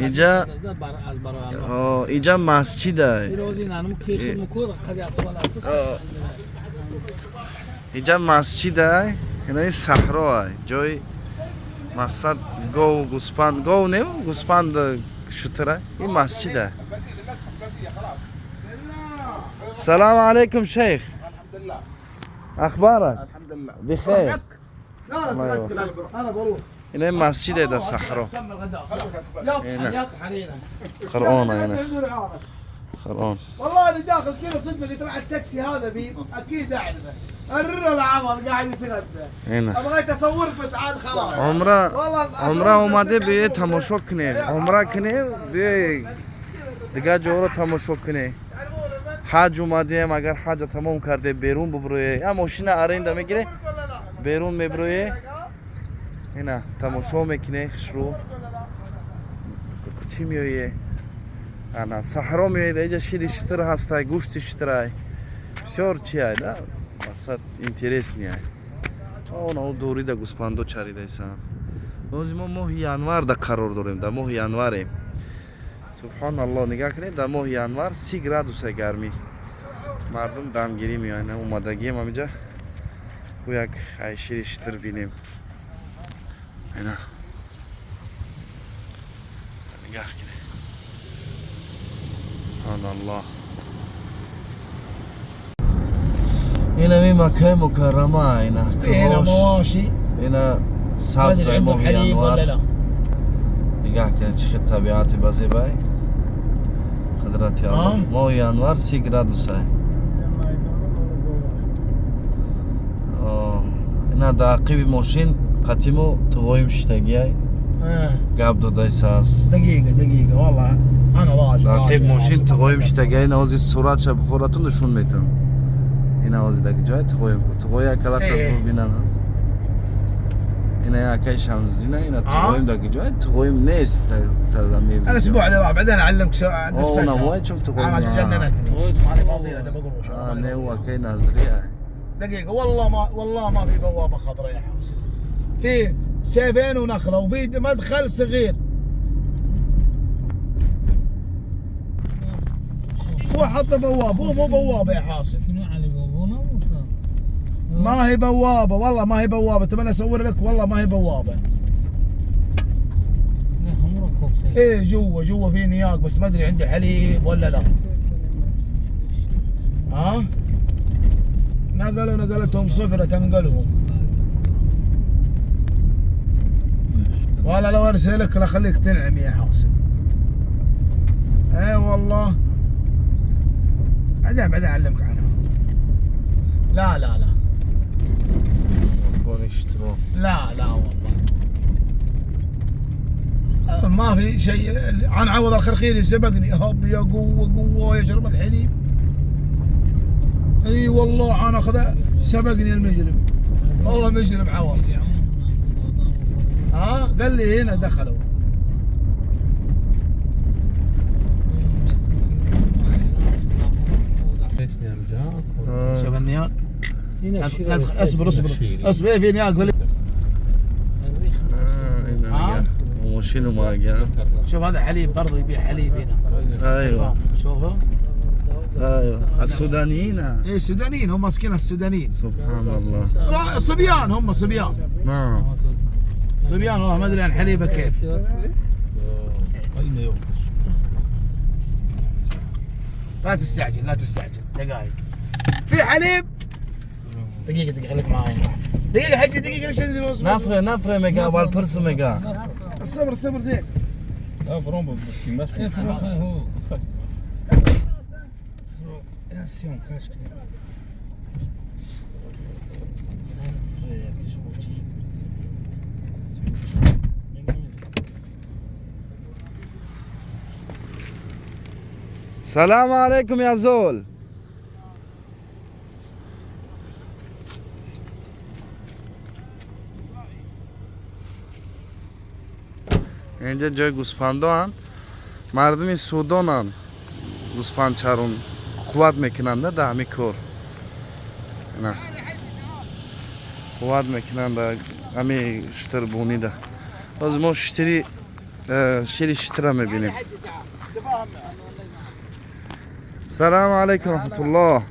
Инҷа инҷа масҷида. Инҷа масҷида, инаи саҳроа, ҷои мақсад гов, гӯспанд, гов не, гӯспанд, шутра. Ин масҷида. Салому алайкум, шейх. Ахбарак? Бихайр. Ина масҷиде дар саҳро. Қуръон, ина قرآن. والله انا داخل كذا صدفه اللي طلع التاكسي هذا بي اكيد اعرفه الرر العمر قاعد يتغدى. ина بغيت اصورك بس عاد خلاص. Умра, умра омаде, биё тамошо кунем, умра кунем, биё дигар ҷоро тамошо кунем. Ҳаҷ омадем, агар ҳаҷа тамом карде, берун бубурӯе, я мошина аренда мегире, берун мебурӯе, ина тамошо мекуне, хушрӯ чӣ меоє, ана саҳро меоед, иҷа шири шутур ҳастай, гӯшти шутурай, бисёр чи ай да, мақсад интересный ай. Она о дурида гӯспандо чаридайсан. Ҳозир мо моҳи январ да қарор дорем, дар моҳи январем. Субҳоналло, нигаҳ кунед, дар моҳи январ 30 градуса гармӣ, мардум дамгирӣ меоянд. Омадагием ҳамиҷа ку як ай шири шутур бинем. Ина нигаҳ кунед, субҳоналлоҳ, инами Маккаи Мукаррама, ина هنا مواشي. ина сабзай, моҳи январ. Нигаҳ кунед, чӣ хел табиати базебай, қудрати Аллоҳ. Моҳи январ 30 градусай. Ина дар ақиби мошин қатимо туғоим шиштагиай, гап додайсааст. دقيقة دقيقة، والله انا راجع. Дар ақиби мошин туғоим шиштагиай. Ина ҳозир суратша буфоратун нишон метавам. Ина ҳозир дар ҷои туғоим, туғои акалата бинан. Ина акаи Шамсдина, ина туғоим дар ҷои туғоим нест. انا الاسبوع اللي راح بعدين اعلمك. Навои чун туғоим جننتني، ماني فاضي له بقروش. Не, акаи Назри. دقيقة، والله ما والله ما في بوابة خضراء يا حاسب، في سيفين ونخلة وفي مدخل صغير. هو حط بوابة، هو مو بوابة يا حاسب، ما هي بوابة، والله ما هي بوابة. تبغى اصور لك؟ والله ما هي بوابة. ايه، جوا جوا في نياق، بس ما ادري عنده حليب ولا لا. ها نقلوا، نقلتهم صفرة تنقلهم. والله لو ارسلك لخليك تنعم يا حاسب. اي والله، بعدين بعدين اعلمك عنها. لا لا لا. لا لا، والله ما في شيء. عن عوض الخرخيري سبقني، هب يا قوه قوه يشرب الحليب. اي والله انا اخذ، سبقني المجرم، والله مجرم عوض. ها قال لي هنا دخلوا. شوف النياق. اصبر اصبر اصبر، إيه في نياق. ماشین اومد. شوف هذا حليب برضه، يبيع حليب هنا. شوفوا. ايوه، السودانيين. ايه، السودانيين، هم ماسكين السودانيين. سبحان الله. صبيان، هم صبيان. صبيان، والله ما ادري عن حليبه كيف. لا تستعجل لا تستعجل، دقائق، في حليب. دقيقة دقيقة، خليك معاي دقيقة حجي، دقيقة، ليش انزل؟ اصبر. نفره نفره مگه اول پرس مگه. الصبر الصبر، زين. لا برومبو بس ماشي. سلام علیکم یا زول. Инҷа ҷои гӯспандоанд, мардуми Судонанд, гӯспандчарон, қувват мекунанд дар ҳамин кор, ина қувват мекунанд дар ҳамин шутурбонида. Ҳозир мо шутури Шири шитра мебинем. حجي تعال تفاهم معه. Салому алайкум раҳматуллоҳ.